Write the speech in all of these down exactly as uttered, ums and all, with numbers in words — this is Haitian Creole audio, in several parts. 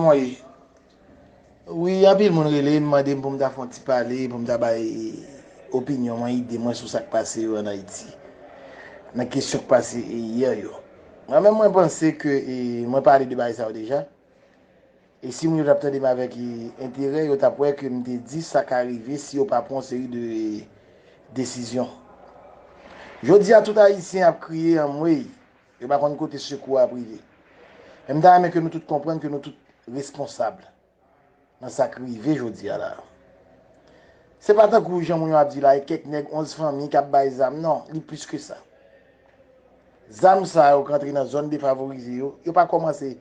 Wi, anpil moun rele m, mande m pou m ta fè yon ti pale, pou m ta bay opinyon mwen, ide mwen sou sa k pase yo ann Ayiti, nan kesyon k pase yè yo. Mwen menm, mwen panse ke, e, mwen pale de bagay sa yo deja. E si moun yo t ap tande m avèk, e, enterè, yo t ap wè ke m te di sa ka rive si yo pa pran yon seri de desizyon. Jodi a, tout Ayisyen ap kriye anmwey, yo pa konn kote sekou a ap rive. Men m ta renmen ke nou tout konprann ke nou tout responsab nan sa k rive jodi a la. Se pa tankou jan moun yo ap di la, e kèk nèg onz fanmi k ap bay zam. Non, li plis ke sa. Zam sa yo k antre nan zòn defavorize yo, yo pa kòmanse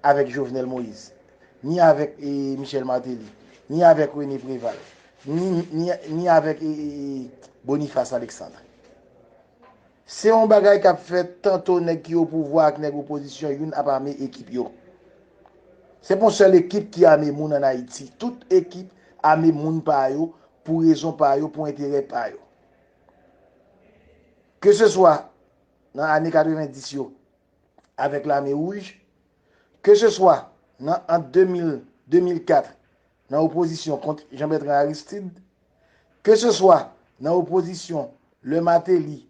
avèk Jovenel Moïse, ni avèk, e, Michel Martelly, ni avèk René Préval, ni, ni, ni avèk, e, e, e, Boniface Alexandre. Se yon bagay k ap fèt tanto nèg ki opouvwa ak nèg opozisyon youn ap ame ekip yo. Se pa yon sèl ekip ki ame moun ann Ayiti. Tout ekip ame moun pa yo, pou rezon pa yo, pou enterè pa yo. Ke se swa nan ane katrevenndis yo avèk Lame Wouj, ke se swa nan, ant de mil, de mil kat, nan opozisyon kont Jean Bertrand Aristide, ke se swa nan opozisyon lè Martelly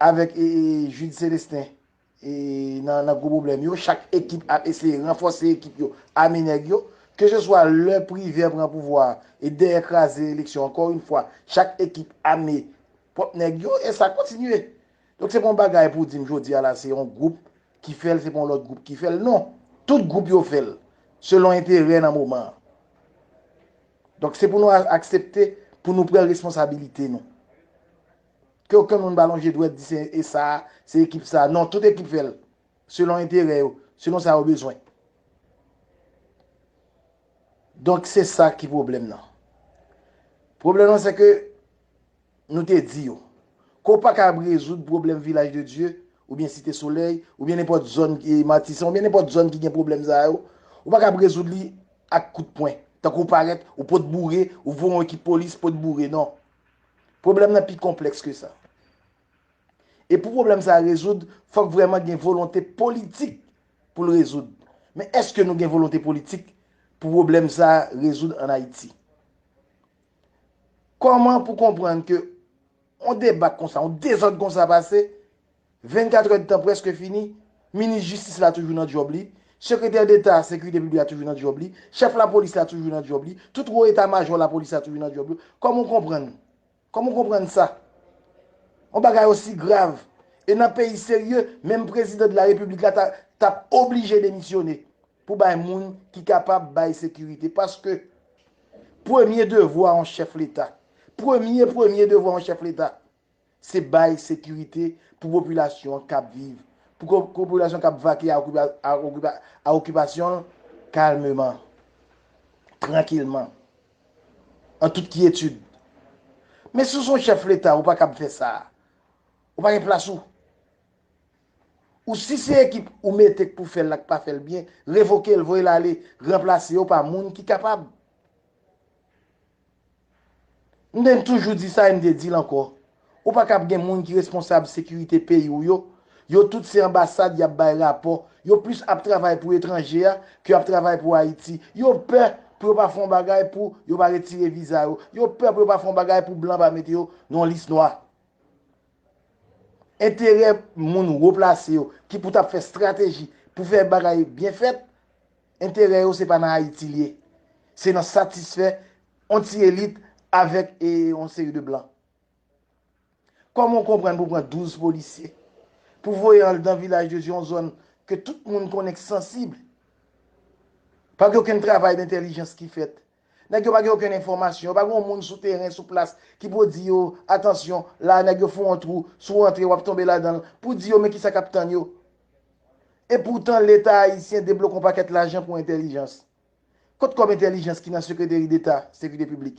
avèk, e, e, Jude Célestin, e, nan, nan gwo pwoblèm yo, chak ekip ap eseye ranfòse ekip yo, ame nèg yo, ke se swa lè Privert pran pouvwa a, e dèyè kraze eleksyon, ankò yon fwa, chak ekip ame pwòp nèg yo, e sa kontinye. Donk, se pa yon bagay pou di m jodi a la, se yon gwoup ki fè l, se pa yon lòt gwoup ki fè l. Non, tout gwoup yo fè l, selon enterè nan moman an. Donk, se pou nou a-, aksepte, pou nou pran responsabilite nou. Ke okenn moun pa lonje dwèt di se, e sa, se ekip sa. Non, tout ekip fè l, selon enterè yo, selon sa yo bezwen. Donk, se sa ki pwoblèm nan. Pwoblèm nan, se ke nou te di yo, ke w pa kab rezoud pwoblèm Vilaj de Dye, oubyen Site Solèy, oubyen nenpòt zòn ki Matisan, oubyen nenpòt zòn ki gen pwoblèm sa yo, ou pa kab rezoud li ak kout pwen. Tankou w parèt, ou pot boure, ou voye yon ekip polis, pot boure, non. Pwoblèm nan pi konplèks ke sa. E pou pwoblèm sa a rezoud, fòk vrèman gen volonte politik pou l rezoud. Men èske nou gen volonte politik pou pwoblèm sa a rezoud ann Ayiti? Kòman pou konprann ke yon debak konsa, yon dezòd konsa pase, vennkat èdtan prèske fini, minis jistis la toujou nan djòb li, sekretè deta sekirite piblik la toujou nan djòb li, chèf lapolis la toujou nan djòb li, tout wo eta majò lapolis la toujou nan djòb yo. Kòman w konprann? Kòman w konprann sa? Yon bagay osi grav. E nan peyi serye, menm prezidan de la repiblik la ta, t ap oblije demisyone pou bay moun ki kapab bay sekirite. Paske premye devwa yon chèf leta, premye, premye devwa yon chèf leta, se bay sekirite pou popilasyon an k ap viv, pou ko-, popilasyon k ap vake a okipa-, a okipa-, a okipasyon l kalmeman, trankilman, an tout kyetid. Men si w se yon chèf leta, ou pa kab fè sa. Ou pa gen plas ou. Ou si se ekip ou mete k pou fè l la k pa fè l byen, revoke l, voye l ale, ranplase yo pa moun ki kapab. M te toujou di sa e m te di l ankò. Ou pa kab gen moun ki responsab sekirite peyi w yo. Yo tout se anbasad y ap bay rapò. Yo plis ap travay pou etranje a ke ap travay pou Ayiti. Yo pè pou yo pa fè yon bagay pou yo pa retire viza yo. Yo pè pou yo pa fè yon bagay pou blan pa mete yo nan yon lis nwa. Enterè moun wo plase yo ki pou t ap fè estrateji pou fè bagay byen fèt, enterè yo se pa nan Ayiti l ye. Se nan satisfè yon ti elit avèk, e, yon seri de blan. Kòman w konprann pou pran douz polisye, pou voye anndan Vilaj de Dye, yon zòn ke tout moun konnen k sansib? Pa gen okenn travay dentèlijans ki fèt. Nèg yo pa gen okenn enfòmasyon, yo pa gen yon moun sou teren, sou plas, ki pou di yo, atansyon, la nèg yo fè yon twou, si w antre, w ap tonbe ladan l, pou di yo, men kisa k ap tann yo. Epoutan, Leta ayisyen debloke yon pakèt lajan pou entèlijans. Kot kòb entèlijans ki nan Sekreteri Deta Sekirite Piblik,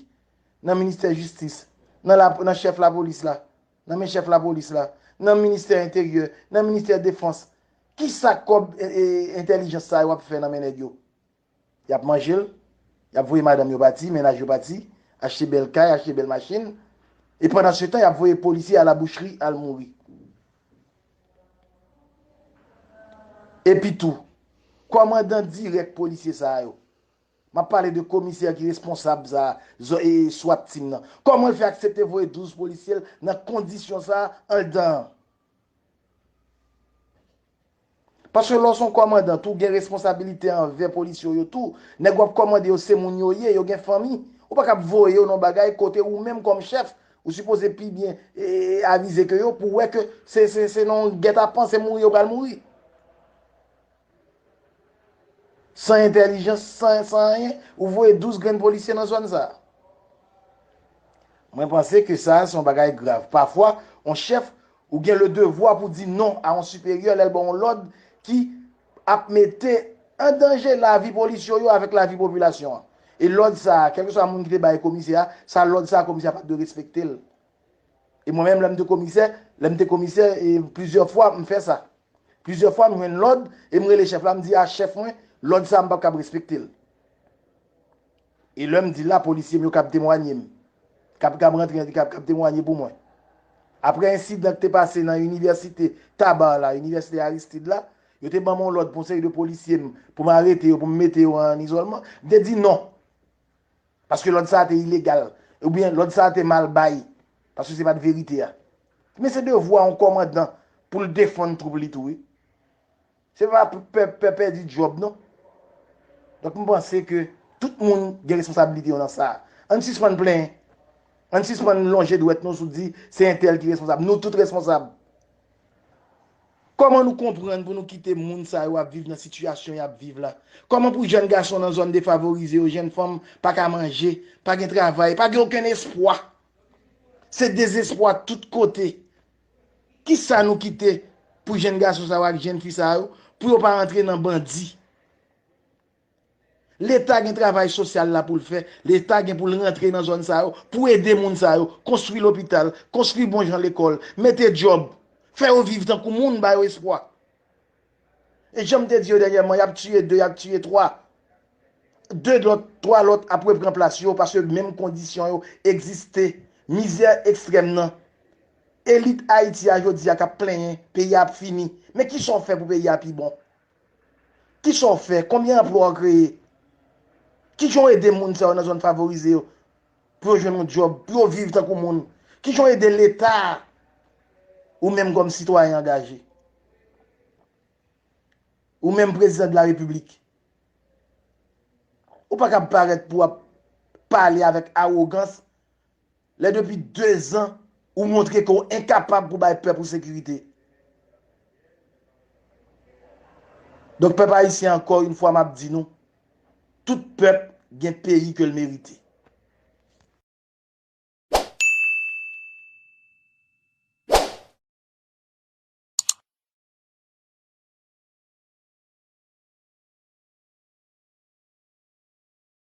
nan Ministè Jistis, nan la, nan chèf lapolis la, nan men chèf lapolis la, nan Ministè Enteryè, nan Ministè Defans? Kisa kòb, e, e, entèlijans sa yo ap fè nan men nèg yo? Y ap manje l, y ap voye madanm yo pati, mennaj yo pati, achte bèl kay, achte bèl machin. E pandan se tan, y ap voye polisye a la boucherie al mouri. Epi tou, Kòmandan dirèk polisye sa yo. M ap pale de komisè ki responsab sa, zo- e, swat team nan. Kòman l fè aksepte voye douz polisye l nan kondisyon sa anndan an? Paske lè w se yon kòmandan tou, w gen responsabilite anvè polisye w yo tou. Nèg w ap kòmande yo se moun yo ye, yo gen fanmi. Ou pa kab voye yo nan bagay kote ou menm kòm chèf, ou sipoze pi byen e, avize ke yo pou wè ke se, se, se nan yon gètapan, se mouri yo pral mouri. San entèlijans, san, san anyen, ou voye douz grenn polisye nan zòn sa. Mwen panse ke sa, se yon bagay grav. Pafwa, yon chèf, ou gen le devwa pou di non a yon siperyè lè l ba w yon lòd ki ap mete an danje lavi polisye yo avèk lavi popilasyon an. E lòd sa, kèlkeswa moun ki te bay komisè a, sa lòd sa, komisè a pa t dwe respekte l. E mwen menm, lè m te komisè, lè m te komisè, e plizyè fwa, m fè sa. Plizyè fwa, m jwenn lòd, e m rele chèf la, m di, a chèf mwen, lòd sa, m p ap kab respekte l. E lè m di l la, polisye m yo kab temwanye m. Kab, kab rantre, kab, kab temwanye pou mwen. Apre ensidan ki te pase nan inivèsite Taba la, inivèsite Aristide la, yo te ban m yon lòd pou yon seri de polisye m, pou m arete yo, pou m mete yo an izòlman. M te di non. Paske lòd sa a te ilegal. Oubyen lòd sa a te mal bay. Paske se pa t verite a. Men se devwa yon kòmandan pou l defann twoup li tou, wi. Se pa pè, pè pèdi djòb, non. Donk, m panse ke tout moun gen responsabilite yo nan sa. Ann sispann plenyen. Ann sispann lonje dwèt nou sou di se entèl ki responsab. Nou tout responsab. Kòman nou konprann pou nou kite moun sa yo ap viv nan sitiyasyon y ap viv la? Kòman pou jèn gason nan zòn defavorize yo, jèn fanm pa ka manje, pa gen travay, pa gen okenn espwa? Se dezespwa tout kote. Kisa nou kite pou jèn gason sa yo ak jèn fi sa yo, pou yo pa rantre nan bandi? Leta gen travay sosyal la pou l fè. Leta gen pou l rantre nan zòn sa yo, pou ede moun sa yo, konstwi lopital, konstwi bon jan lekòl, mete djòb, fè yo viv tankou moun, ba yo espwa. E jan m te di yo dènyèman, y ap tiye de, y ap tiye twa. De lòt, twa lòt ap repran plas yo, paske menm kondisyon yo egziste. Mizè ekstrèm nan. Elit Ayiti a jodi a k ap plenyen, peyi a ap fini. Men kisa w fè pou peyi a pi bon? Kisa w fè? Konbyen anplwa w kreye? Kijan w ede moun sa yo nan zòn favorize yo pou yo jwenn yon djòb, pou yo viv tankou moun? Kijan w ede Leta a? Ou menm kòm sitwayen angaje, ou menm prezidan de la repiblik, ou pa kab parèt pou w ap pale avèk awogans lè depi dezan ou montre ke w enkapab pou bay pèp ou sekirite. Donk, pèp ayisyen, ankò yon fwa, m ap di nou, tout pèp gen peyi ke l merite.